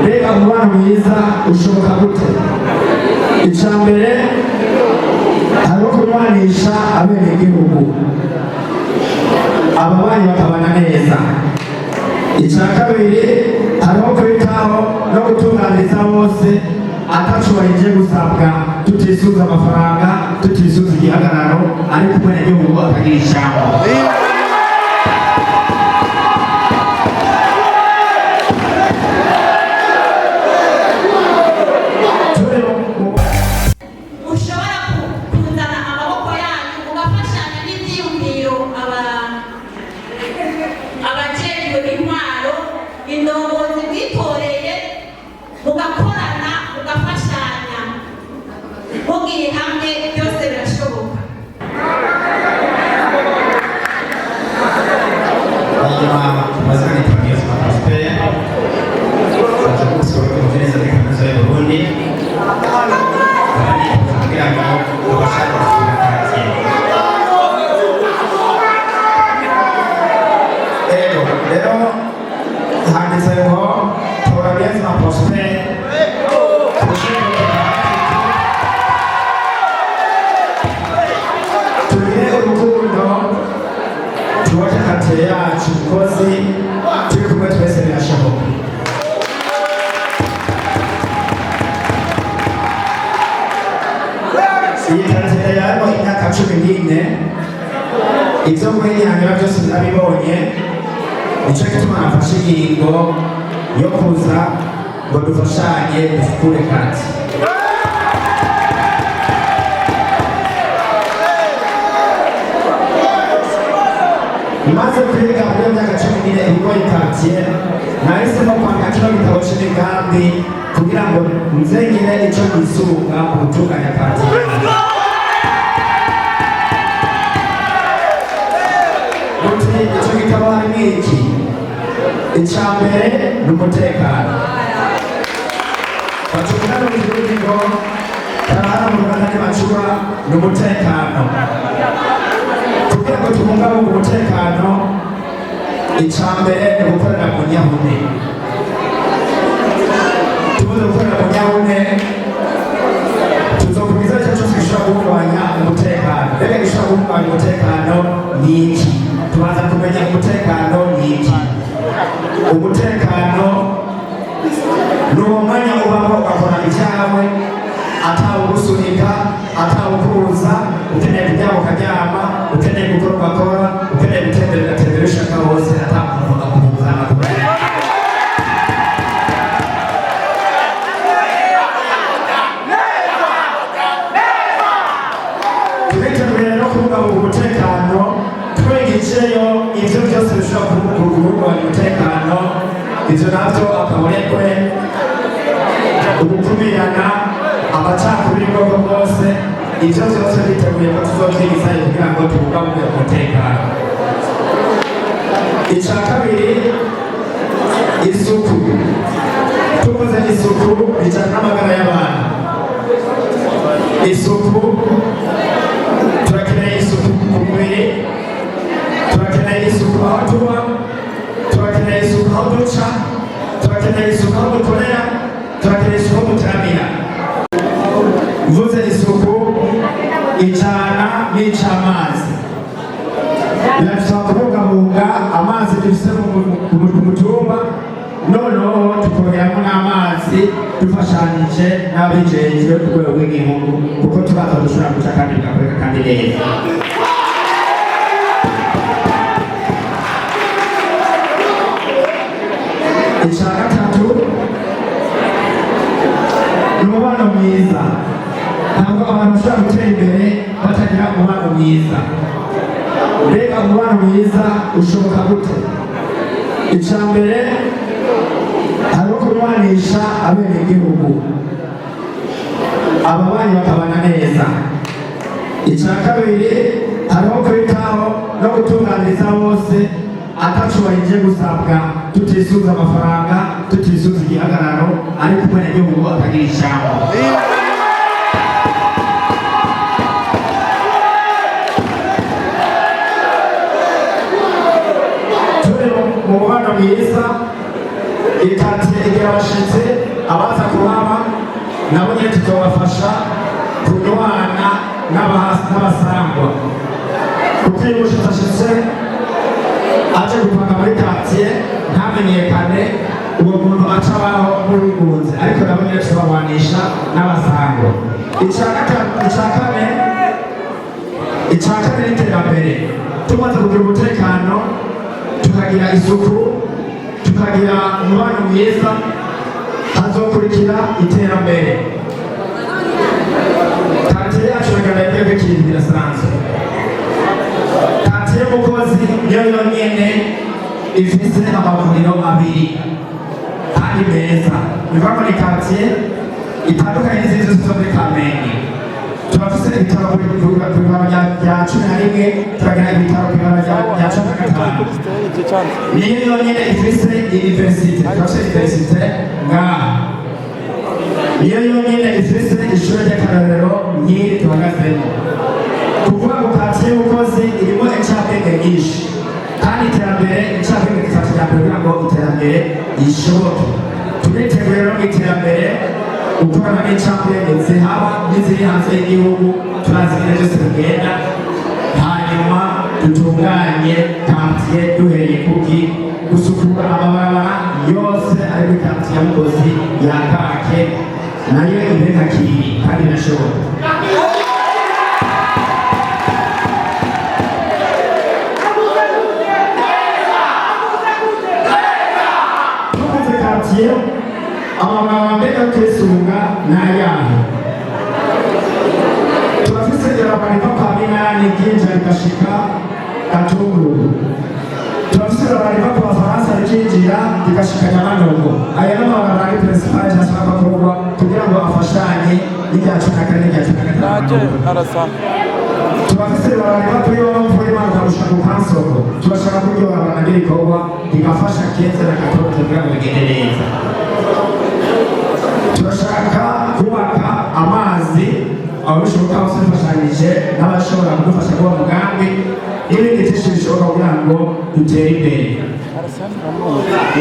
Mbega umubano mwiza ushoboka gute? Icya mbere, hariho kunywanisha abenegihugu, ababanyi bakabana neza. Icya kabiri, hariho kwitaho no gutunganiriza bose ataco barinze gusabwa, tutisuza amafaranga, tutisuza igihagararo, ariko umwenegihugu akagira ijambo. Turi mu Ushobora kuzana amaboko yanyu mugafashanya n'ibyiyumviro, abajejwe intwaro, indongozi bwitoreye, mugakorana, mugafashanya, mugiye hamwe byose birashoboka. Hanyuma amazina nitwa Niyonzima Prosper, nsanzwe umuyobozi neza muri Kaminuza y'u Burundi, nkaba nifuza kugira ngo tubashe gusura quartier. Ego, rero handitse ngo tora Niyonzima Prosper kushimira, tugire urukundo, twubake quartier yacu Mukozi. Turi kumwe twese birashoboka. Iyi quartier yarimo imyaka 14, ibyo guhinyanyura byose narabibonye. Nicyo gituma nafashe ingingo yo kuza ngo dufashanye dusukure quartier. Maze kwiga muri iyo myaka 14 ibigoye quartier, nahisemo kwandika kino gitabo c'imigambi kugira ngo nze ngire ico nisunga mu gutunganya quartier. Muti ico gitabo harimo iki? Ica mbere ni umutekano. Bacukura mu gihugu ngo karahara mu Rwanda ntibacura, ni umutekano. Kugira ngo tubungabunge umutekano, ica mbere ni gukorera mu nyabune. Tumaze gukorera mu nyabune, tuzokugiza icyo cyose gishobora guhungabanya umutekano. Mbega gishobora guhungabanya umutekano ni iki? Tubanza kumenya umutekano ni iki. Umutekano ni uwo mwanya ubamo ugakora ibyawe atawugusunika, atawukubuza. Ukeneye kuryama ukaryama, ukeneye gukora ugakora, ukeneye gutembera ugatembera ushaka hose, ata muntu akubuza amakuru. Turiteguye rero kubungabunga umutekano, twegejeyo ivyo byose bishobora guhungabanya umutekano. Ivyo navyo akaborekwe, ugukumirana, amacakubiri y'ubwoko bwose, ivyo byose biteguye ko tuzovyigizayo kugira ngo tubungabunge umutekano. Ica kabiri, isuku. Tuvuze isuku, bijana n'amagara y'abantu. Isuku, turakeneye isuku ku mubiri, turakeneye isuku aho tuba, turakeneye isuku aho duca, turakeneye isuku aho dukorera, turakeneye isuku aho duteramira. Mvuze isuku, ijana n'ic'amazi. Biradusaba kubungabunga amazi dufise ku mutumba, noneho tukongeramo n'amazi dufashanije n'ababijejwe ku rwego rw'igihugu, kuko turaza dushobora guca kandi bigakoreka kandi neza. Icya gatatu ni umubano mwiza. Ntabwo abantu bashobora gutera imbere batagira umubano mwiza. Mbega umubano mwiza ushoboka gute? Icya mbere, hariho kunywanisha abenegihugu, ababanyi bakabana neza. Icya kabiri, hariho kwitaho no gutunganiriza bose ataco barinze gusabwa, tutisuza amafaranga, tutisuza igihagararo, ariko umwenegihugu akagira ijambo. Turi mu mubano mwiza. Iyi quartier igira abashitsi, abaza kuhaba nabo nyene tuzobafasha kunywana n'abasangwa, kuko iyo umushitsi ashitse aje gupanga muri quartier ntamenyekane, uwo muntu aca abaho nk'uwigunze, ariko nabo nyene tubabanisha n'abasangwa. Icya kane n'iterambere. Tumaze kugira umutekano, tukagira isuku, tukagira umubano mwiza, hazokurikira iterambere. Quartier yacu bigaragaye ko ikintu birasanzwe. Quartier Mukozi niyo yonyene ifise amavuriro abiri kandi meza. Bivuga ngo ni quartier itandukanye n'izindi zose zo muri Kamenge. Turafise ibitaro ku ibara rya 11, turagira ibitaro ku ibara rya 15. Niyo yonyene ifise université, turafise université ngaha. Niyo yonyene ifise ishure ry'akarorero nk'iri duhagazemo. Kuvuga ngo quartier y'Umukozi irimo incabwenge nyinshi, kandi iterambere, incabwenge zifata ijambere kugira ngo iterambere rishoboke. Turiteguye rero mu iterambere gukorana n'incabwenge zihaba n'iziri hanze y'igihugu. Turazi ingene byose bigenda, hanyuma dutunganye quartier duhereye kuki gusukura amabarabara yose ari muri quartier ya Mukozi ya kake, nayo ibe nka Kiriri, kandi irashoboka. Tuvuze quartier, amabarabara mbega yo kwisunga ni ayahe? Turafise ibarabara riva kwa Minani ryinjira rigashika Gatunguru, turafise ibarabara riva ku Bafaransa rikinjira rigashika Nyamanogo. Aya ni amabarabara ari principal cyangwa akorwa kugira ngo afashanye n'irya 14 n'irya 15. Turafise ibarabara riva kuri Yomvu rimanuka gushika ku Kansoko. Turashaka ko iryo barabara naryo rikorwa, rigafasha 15 na 14 kugira ngo bigende neza. Turashaka kubaka amazi aho bishoboka hose, dufashanyije n'abashobora kudufasha kuba mugambi n'ibindi byinshi bishoboka kugira ngo dutere imbere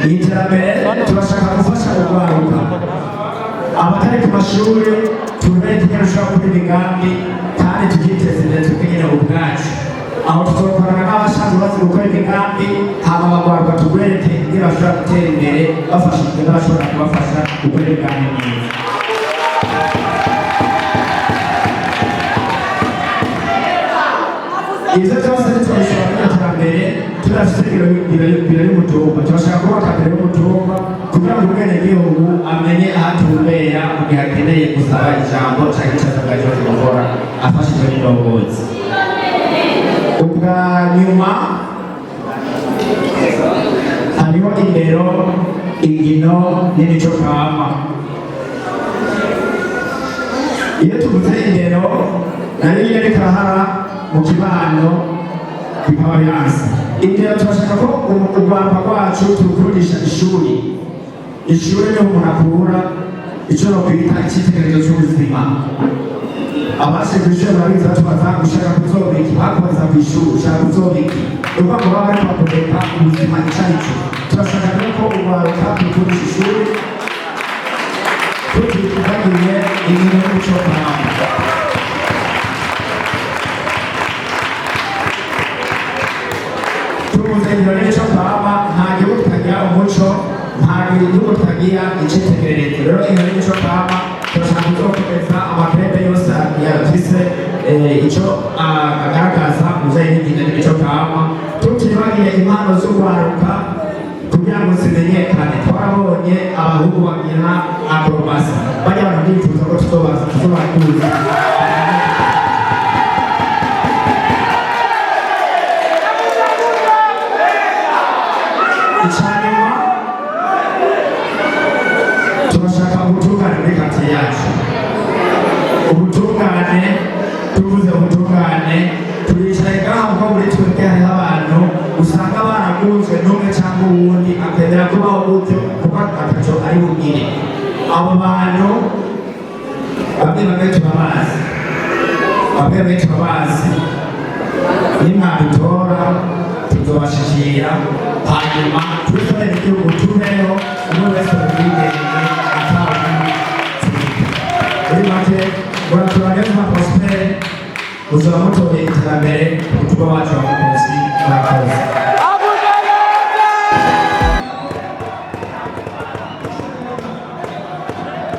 mu iterambere. Turashaka gufasha urwaruka, abatari ku mashuri, tubereke ingene dushobora gukora imigambi kandi tukiteza imbere twebwe nyine ubwacu. Aho tuzokorana n'abashanzwe bazi gukora imigambi, hama bagwaruka tugwereke ingene bashobora gutera imbere bafashijwe n'abashobora kubafasha gukora imigambi myiza. Ivyo byose tubishobora mu iterambere tudafise biro y'umutumba. Turashaka kubaka biro y'umutumba kugira ngo umwenegihugu amenye aho atumbera mu gihe akeneye gusaba ijambo canke ico asabwa cyose gukora, afashijwe n'indongozi. Ubwa nyuma, hariho indero, inkino n'imico kama. Iyo tuvuze indero, nayo nyine bikarahara mu kibano, bikaba biranse. Indero, turashaka ko urwaruka rwacu turukundisha ishuri. Ishuri niho umuntu akura icyo nokwita icyitegererezo cy'ubuzima. Abashe ku ishuri barabizi, batubaza: "Ushaka kuzoba iki?" Bakubaza ku ishuri: "Ushaka kuzoba iki?" Ni ukuvuga ngo baba bariko bakwereka ubuzima ico ari cyo. Turashaka rero ko urwaruka turukundisha ishuri, tutibagiye inkino n'umuco kama. Tuvuze inkino n'imico kama, nta gihugu kitagira umuco, nta gihugu kitagira icitegererezo. Rero inkino n'imico kama, turashaka kuzokomeza ama clubs yose yafise ico agaragaza mu bijanye n'inkino n'imico kama, tutibagiye impano z'urwaruka kugira ngo zimenyekane. Twarabonye abahungu bagira acrobatie, bajya abantu bifuza ko tuzobakuza. Icyanyuma, turashaka ubutungane muri quartier yacu. Ubutungane, tuvuze ubutungane, turicaye ngaha kuko muri twebwe hariho abantu usanga baragunzwe n'umwe cyangwa uwundi, akemera kubaho gutyo kuko ataco ari bugire. Abo bantu bamwe bamwe turabazi, bamwe bamwe turabazi. Nimwadutora, tuzobakorera. Tuzobashikira, hanyuma twikorere igihugu, tubeho umwe wese mu bwigenge atawutsinda. Muri make, muratora Niyonzima Prosper, muzaba mutoye iterambere ku mutumba wacu wa